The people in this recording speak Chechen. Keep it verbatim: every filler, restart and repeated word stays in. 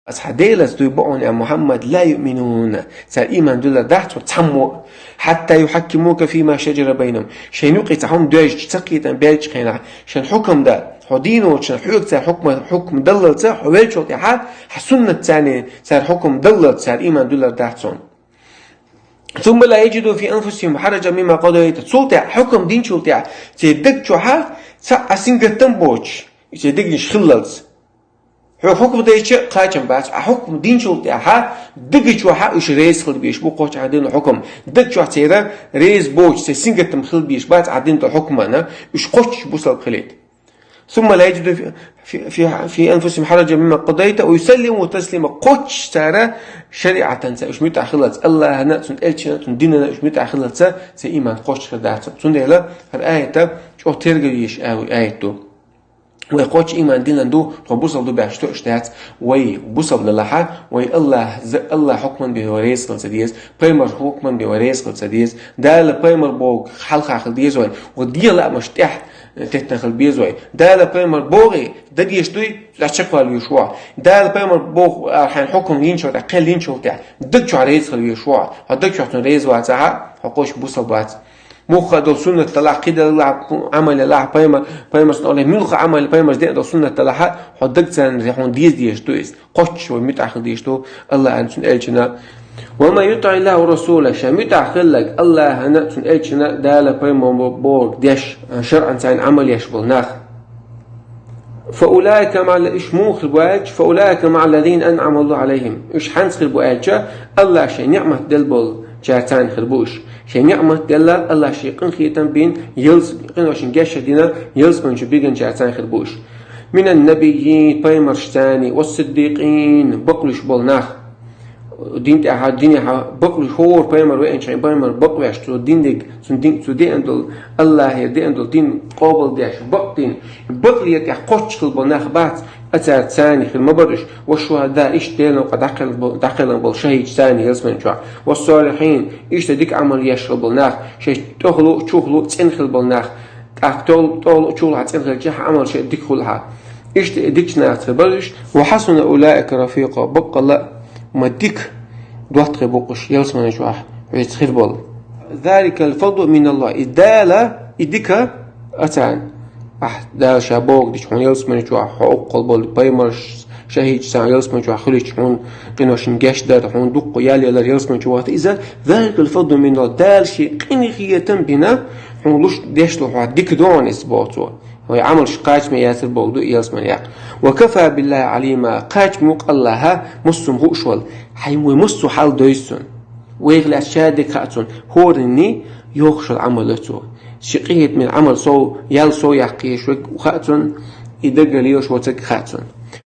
Ас хьа Делаца дуй бо хьуна, я Мухьаммад, لا يؤمنون, цар иман диллар дац хьона цхьаммо а, حتى يحكموك فيما شجر بينهم, шайна юкъе цхьа хӀума доьжча, цакхетам баьлча хенахь, шайна хьукам дан, хьо дийна волча хьоьга цар хьукма-, хьукам даллалца, хьо веллачул тӀехьа, хьа суннатца царна, цар хьукам даллалца цар иман диллар дац хьона. ثم لا يجدوا في أنفسهم حرجا مما قضيت. Цул тӀехьа, хьукам динчул тӀехьа, церан дег чухьа цхьа а сингаттам боцуш, церан дегнаш хиллалц. Хьоьга хьукам дайча кхачам бац, а хьукам динчул тӀехьа дега чухьа уьш реза хила безаш бу кхоччуш хьа дина хьукам. Дег чохь церан реза боцуш, церан сингаттам хила безаш бац хьа дина хьукмана, уьш кхоччуш бусалба хилийта. ثم لا يجدوا في، في، في، في أنفسهم حرجا مما قضيت ويسلموا تسليما. Кхоччуш цара шариӀатанца уьш муьтӀахь хиллалц, Аллахьана, цуьнан элчанна, цуьнан динана уьш муьтӀахь хиллалца, церан иман кхоччуш хир дац. Цундела хӀара аят чӀогӀа тергал езаш а-, аят ду. Вай кхоччуш иман диллина ду, тхо бусалба ду бохуш тоьаш дац. Вай бусалба далахьа, вай Аллахь, Аллахь хьукман бен вай реза хила ца деза, пайхамар хьукман бен вай реза хила ца деза, Дала пайхамар бохург хьалха хила деза вайна, вай дегӀан лаамаш тӀехь теттина хила беза вай. Дала пайхамар боху дан дезаш дуй, цу тӀехь чекхвала везаш ву хьо. Дала пайхамар боху, а, хьайна хьукам йинчул тӀехь, кхел йинчул тӀехь, дег чохь реза хила везаш ву хьо. Хьо дег чохь цунна реза вацахь, хьо кхоччуш бусалба вац. Муьлхха долу суннат далахь, кхидолу Ӏамал ялахь, пайхамар, пайхамарца олий, муьлхха Ӏамал, пайхамарца деана долу суннат далахь, хьо дег царна хьуна деза дезаш ду иза. Кхоччуш вай муьтӀахь хила дезаш ду Аллахьана, цуьнан элчанна. ومن يطع الله والرسول, шайн муьтӀахь хилларг Аллахьана, цуьнан элчанна, Дала пайхамар бохург деш, шарӀанца царна Ӏамал еш болу нах. فأولئك مع الذ-, уьш муха хир бу аьлча, فأولئك مع الذين أنعم الله عليهم. Уьш хьанца хир бу аьлча, Аллахь шайн ниӀмат делла болчарца хир бу уьш. Шайн ниӀмат делла, Аллахь шен къинхетам бина, ялс-, къиношна гечдар дина, ялсамани чу бигначарца хир бу уьш. من النبيين, пайхамаршца, والصديقين, бакълуьйш болу нах. Дин тӀехьа, динехьа бакълуьйш, хӀора пайхамар веанчохь, пайхамар бакъвеш, цо дин дерг, цуьнан дин, цо деана долу, Аллахьера деана долу дин къобалдеш, бакъдина, бакълера тӀехь кхоччуш хила болу нах бац, а царца хир ма бара уьш, والشهداء, иштта Делан новкъа дӀакхелхина болу, дӀакхелхина болу шахӀидашца ялсамани чохь, والصالحين, иштта дика Ӏамал еш хила болу нах, шаьш тӀехула а, чухула а цӀена хила болу нах, тӀаккха тӀехула, тӀехула а, чухула а цӀена хилча, хьан Ӏамал шаьш дика хуьлу хьан. Иштта дикачу нахаца хир бара уьш. وحسن أولئك رفيقا, баккъалла а ма дика доттагӀий бу-кх уьш ялсамани чохь хьоьца хир болу. ذلك الفضل من الله. И Дала, и дика а царна. Ахь, Дала ша бохург дича хьуна ялсамани чохь, хьо оккхул болу пайхамарш, шахӀидаш царна ялсамани чохь хуьлуьйтуш хьуна къиношна гечдар, хьуна дуккха ял ялар, ялсамани чу вахар иза, ذلك الفضل من الله, Дала шен къинхетам бина, хьуна луш деш долу хьан дика ду хьуна иза боху цо. Вай Ӏамалш кхачаме яцар болу ду ялсамани яккха. وكفى بالله عليما, кхачаме ву-кх Аллахь массо а хууш волу. Хьайн вай массо а хьал дойзу цунна. Вайх лаьцна ша дерг хаьа цунна. ХӀоранна йохуш йолу Ӏамал йо цо. Шен къинхетаме Ӏамал сов, ял сов яккха езаш верг хаьа цунна, и даггара лелаш воцург хаьа цунна.